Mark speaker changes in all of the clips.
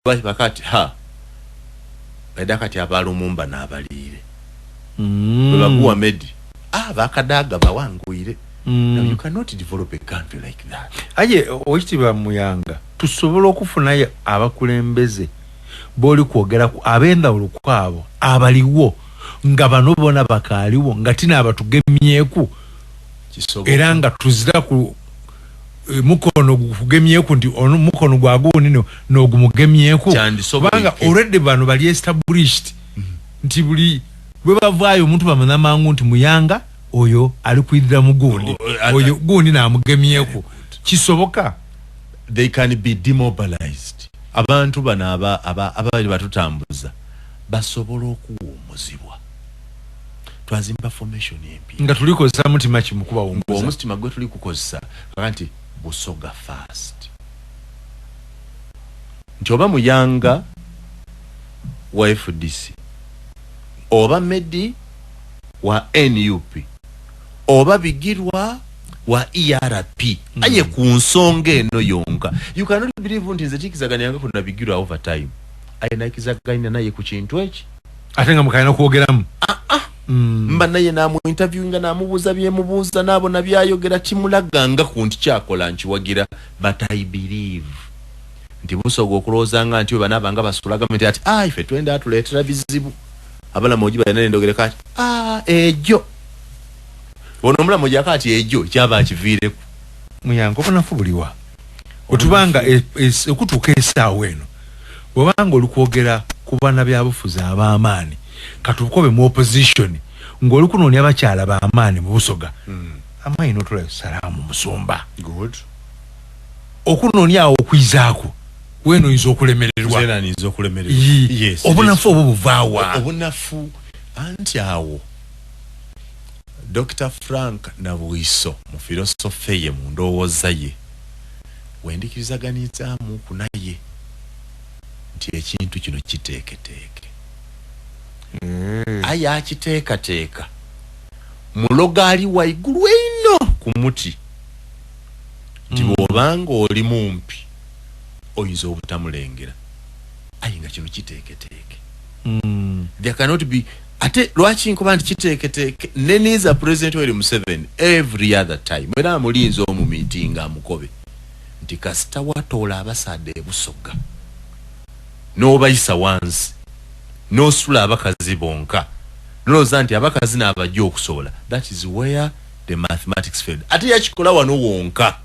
Speaker 1: Bakati ha baida kati abalumumba n'abaliire bwe baguwa Medi, bakadaga bawanguyire. Now you cannot develop a country like that.
Speaker 2: Aye Owekitiibwa Muyanga, tusobola okufunayo abakulembeze b'oli kwogeraku ab'endawulo ku abo abaliwo, nga bano bona bakaaliwo, nga tina abatugemyeku?
Speaker 1: Kisoboka.
Speaker 2: Era nga tuzira ku mukono gukugemyeku nti ono mukono gwaguuni n'ogumugemyeku.
Speaker 1: Kyandisoboike.
Speaker 2: Kubanga already bano bali established nti buli bwe bavaayo omuntu bamanya mangu nti Muyanga oyo ali kwirira mu gundi, oyo gundi n'amugemyeku. Kisoboka?
Speaker 1: They can be demobilized. Abantu bano abali batutambuza basobola okuwummuzibwa, twazimba formation empya.
Speaker 2: Nga tulikozesa mutima kimukubawummuza?
Speaker 1: Omutima gwe tuli kukozesa kaka nti Busoga first, nti oba Muyanga wa FDC, oba Medi wa NUP, oba Bigirwa wa ERP, aye ku nsonga eno yonka. You cannot believe nti nze tikizaganyanga kuna Bigirwa over time, aye nakizaganya naye ku kintu eki.
Speaker 2: Ate nga mukalina kwogeramu.
Speaker 1: Mba naye namu interviewinga, namubuuza byemubuuza, naabona byayogera, kimulaganga ku nti kyakola nkiwagira, but I believe nti Busoga okulowoozanga nti we banaabanga basula gavumenti ati ife twenda atuleetera bizibu. Abalamogi balina nendogereka ati ejo ono omulamogi aka ati ejo kyaba akiviireku.
Speaker 2: Muyanga, obunafu buliwa otubanga okutuuka esaawa eno, bwobanga oli kwogera ku bannabyabufuzi ab'amaanyi, katukobe mu opposition, ng'oli kunoonya abakyala b'amaanyi mu Busoga, amaanyi n'otulayo Salaamu Musumba?
Speaker 1: Good.
Speaker 2: Okunoonya awo okwizaako weeno oyinza okulemererwa.
Speaker 1: Nze naniza okulemererwa.
Speaker 2: Yii.
Speaker 1: Yes.
Speaker 2: Obunafu obwo buvaawa?
Speaker 1: Obunafu anti awo Dr Frank Nabwiso mu philosophy ye, mu ndowooza ye, wendikirizaganizaamu ku naye nti ekintu kino kiteeketeeke, aye akiteekateeka mulogo ali waigulu eno ku muti, nti bw'obanga oli mumpi oyinza obutamulengera, aye nga kino kiteeketeeke. There cannot be. Ate lwaki nkuba nti kiteeketeeke? Neniza President Yoweri Museveni every other time, era amulinza omu meeting amukobe nti kasita watoola abasaadde ebusoga n'obayisa wansi n'osula abakazi bonka, nolowooza nti abakazi n'abajja okusobola, that is where the mathematics failed. Ate yakikola wano wonka.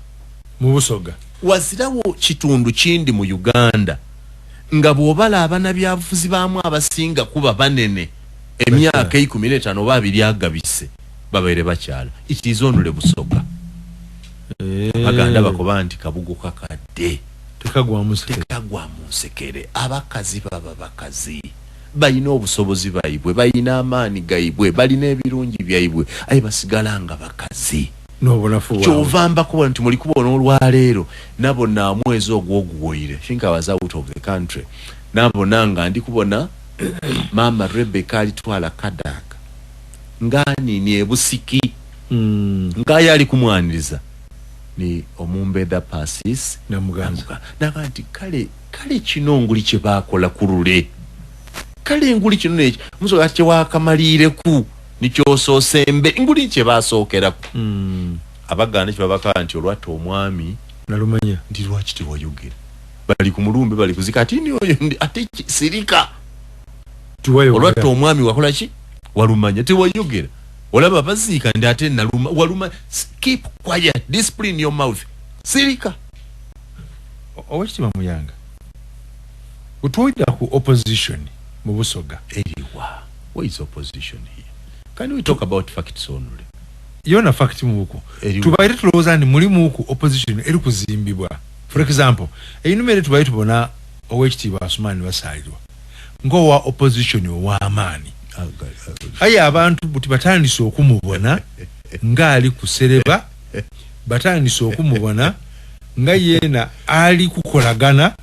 Speaker 2: Mu Busoga.
Speaker 1: Wazirawo kitundu kindi mu Uganda nga bw'obala abanabyabufuzi baamu abasinga kuba banene emyaka 15 oba 20 agabise babaire bakyala. It is only Busoga. Baganda bakoba nti kabugo kakadde
Speaker 2: tekagwamu nsekere.
Speaker 1: Tekagwa mu nsekere. Abakazi baba bakazi, balina obusobozi baibwe, balina amaanyi gaibwe, balina ebirungi byaibwe, aye basigala nga bakazi.
Speaker 2: N'obunafu bwabwe.
Speaker 1: Kyova mbakuba nti muli kubona olwaleero nabona mwezi ogwoguwoire, think I was out of the country, nabona nga ndi kubona maama Rebecca alitwala Kadaga ngaanini ebusiki, ngaaye ali kumwaniriza ni omumbeda Pasis.
Speaker 2: Namuganza.
Speaker 1: Naga nti kale kale kino nguli kye bakola ku lule, kale nguli kino neki musoga kyewakamaliireku nikyosoose mbe nguli kye basookeraku. Abaganda kyebabaka nti olwatta omwami
Speaker 2: nalumanya.
Speaker 1: Nti lwaki tewayogera? Bali ku mulumbe, bali kuzika, ati ni oyo ate sirika.
Speaker 2: Tiwayogera.
Speaker 1: Olwatta omwami wakola ki? Walumanya, tewayogera. Olaba baziika ndi ate naluma waluma. Keep quiet, discipline your mouth, sirika.
Speaker 2: Owekitiibwa Muyanga, bwetwogera ku opposition mu Busoga,
Speaker 1: Eriwa? Where is opposition here? Can we talk about facts only?
Speaker 2: Yona fact muku.
Speaker 1: Eriwa?
Speaker 2: Tubaire tulowooza nti mulimuku opposition eri kuzimbibwa. For example, einuma eri tubaire tubona Owekitiibwa Asumaani Basaalirwa ng'owa opposition ow'amaanyi, aye abantu buti batandise okumubona ng'ali kusereba, batandise okumubona nga yeena ali kukolagana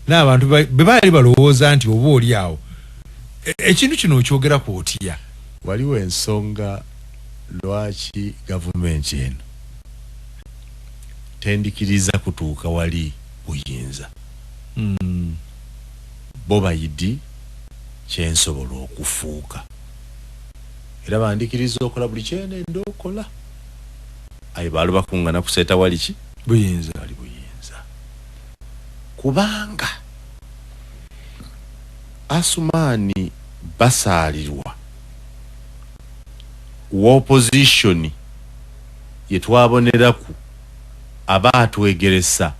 Speaker 2: n'abantu be baali balowooza nti oba oli awo. Ekintu kino okyogeraku otya?
Speaker 1: Waliwo ensonga lwaki gavumenti eno tendikiriza kutuuka wali buyinza. Bo bayidi kyensobola okufuuka, era bandikiriza okola buli kyenenda okola. Aye baali bakungana kuseeta wali ki
Speaker 2: buyinza,
Speaker 1: wali buyinza, kubanga Asumaani basaalirwa opposition yetwaboneraku, abaatwegeresa,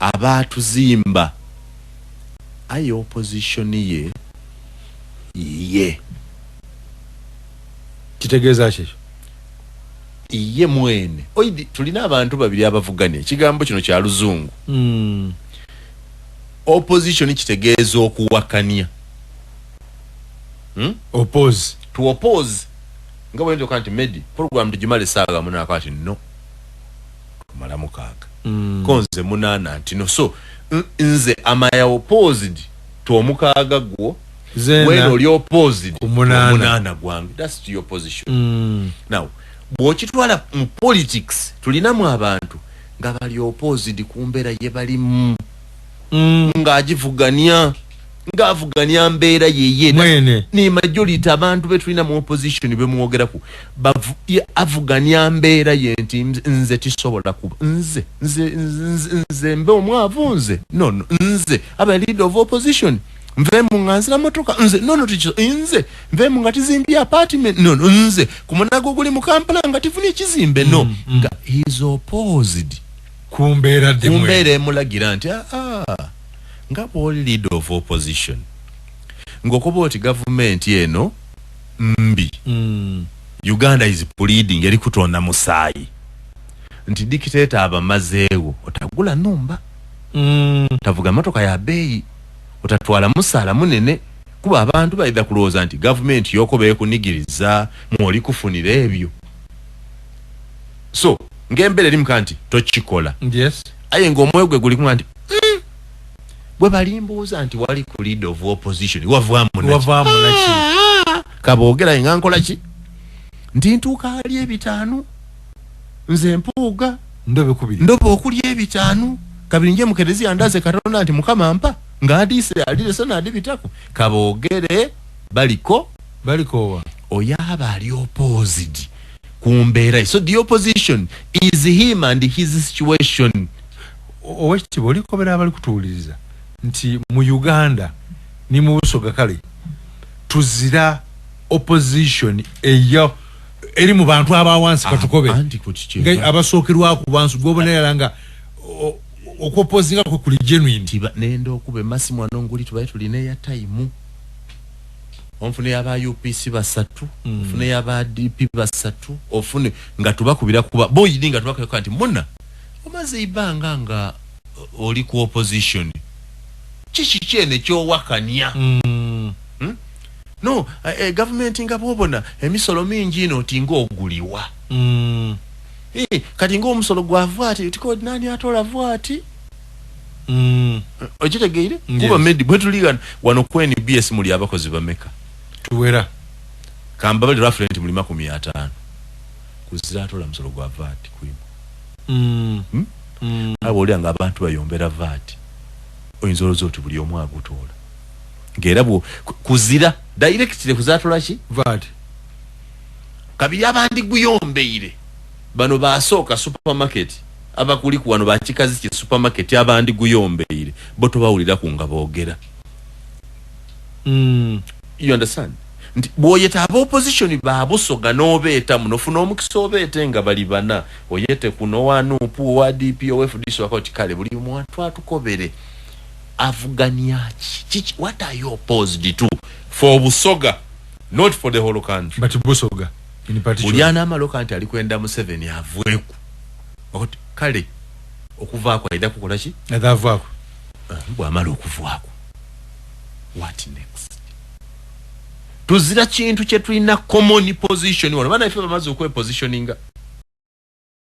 Speaker 1: abaatuzimba, aye opposition ye ye
Speaker 2: Kitegeeza ki ekyo?
Speaker 1: Ye mwene oidi. Tulina abantu babiri abavuganya. Ekigambo kino kya luzungu. Opposition kitegeeza okuwakanya.
Speaker 2: Oppose.
Speaker 1: To oppose, nga bwe nti medi program tugimala essaawa 8, ati no, tumala 6. Ko nze 8 nti no. So nze am I opposed to 6 gwo, when oli opposed
Speaker 2: ku 8.
Speaker 1: 8 gwange. That's your position. Now bw'okitwala mu politics, tulinamu abantu nga bali opposed ku mbeera ye balimu, ng'agivuganya, ng'avuganya mbeera yeye.
Speaker 2: Mwene.
Speaker 1: Ni majority abantu betulina mu opposition bemwogeraku avuganya mbeera ye nti nze tisobola kuba nze nze nze, nze mbe omwavu, nze no, no, nze aba leader of opposition nve mu nga nzira motoka, nze no, no, ticho nze nve mu nga tizimbye apartment, no, no, nze ku munago guli mu Kampala nga tifunye ekizimbe, no. Nga he is opposed
Speaker 2: ku mbeera
Speaker 1: ku mbeera emulagira nti ah, nga bw'oli leader of opposition ng'okuba oti gavumenti eno mbi, Uganda is bleeding, eri kutonda musaayi, nti dictator abamazeewo, otagula numba, tavuga motoka ya bbeeyi, otatwala musaala munene, kuba abantu baidha kulowooza nti gavumenti yoko beekunigiriza mwoli kufunira ebyo. So ng'embeera erimuka nti tokikola. Aye ng'omwoyo gwe guli kumwa nti bwe balimbuuza nti wali ku leader of opposition wavaamu naki?
Speaker 2: Wavaamu naki?
Speaker 1: Kaboogera nga nkola ki nti ntuuka ali 50 nze mpuuga.
Speaker 2: Ndobe kubiri.
Speaker 1: Ndoba okulya 50 kabiri nje mukereziya ndaze Katonda nti Mukama mpa nga ndiise alirese nadibitako. Kaboogere baliko.
Speaker 2: Balikowa.
Speaker 1: Oyo aba ali opposed ku mbeera. So the opposition is him and his situation.
Speaker 2: Owekitiibwa, olikobera abali kutuwuliriza nti mu Uganda ni mu Busoga kale tuzira opposition eyo eri mu bantu abawansi, katukobe
Speaker 1: anti ku kiki
Speaker 2: nga abasookerwako wansi gwobonera nga okwopposinga kwe kuli genuine.
Speaker 1: Tiba nenda okuba emasimu ano nguli tubaye tulina eya time, onfune aba UPC 3, ofune aba DP 3, ofune nga tubakubira kuba boyidi nga tubakubira nti muna omaze ibanga nga oli ku opposition, kiki kyene kyowakanya? No, government nga bwobona emisolo mingi ino oti ng'oguliwa. Kati ng'omusolo gwa VAT tiko nani atola VAT? Okitegeire?
Speaker 2: Yes.
Speaker 1: Kuba medi bwe tuli wano ku NBS muli abakozi bameka?
Speaker 2: Tuwera.
Speaker 1: Kamba bali roughly nti muli 50. Kuzira atola musolo gwa VAT kuimu. Abo oli nga abantu bayombera VAT. Oyinza olowooza oti buli omu agutoola. Ng'era bwo kuzira directly kuzatola ki?
Speaker 2: VAT.
Speaker 1: Kabiri abandi guyombeire. Bano basooka supermarket abakuli ku wano bakikazi ki supermarket abandi guyombeire bo tobawulira ku nga boogera. You understand? Nti bw'oyeta aba opposition ba Busoga n'obeeta muno, ofuna omukisa obeete nga bali bana, oyete kuno owa NUP, owa DP, owa FDC, wakati kale buli muntu atukobere avuganya ki? Kiki? What are you opposed to for Busoga, not for the whole country?
Speaker 2: But Busoga in particular.
Speaker 1: Buli anaamaloka nti ali kwenda Museveni aveeku, wakati kale okuvaako aida kukola ki?
Speaker 2: Adavaako.
Speaker 1: Bw'amala okuvaako, what next? Tuzira kintu kye tulina common position wano. Bannaffe bamaze okwepositioninga.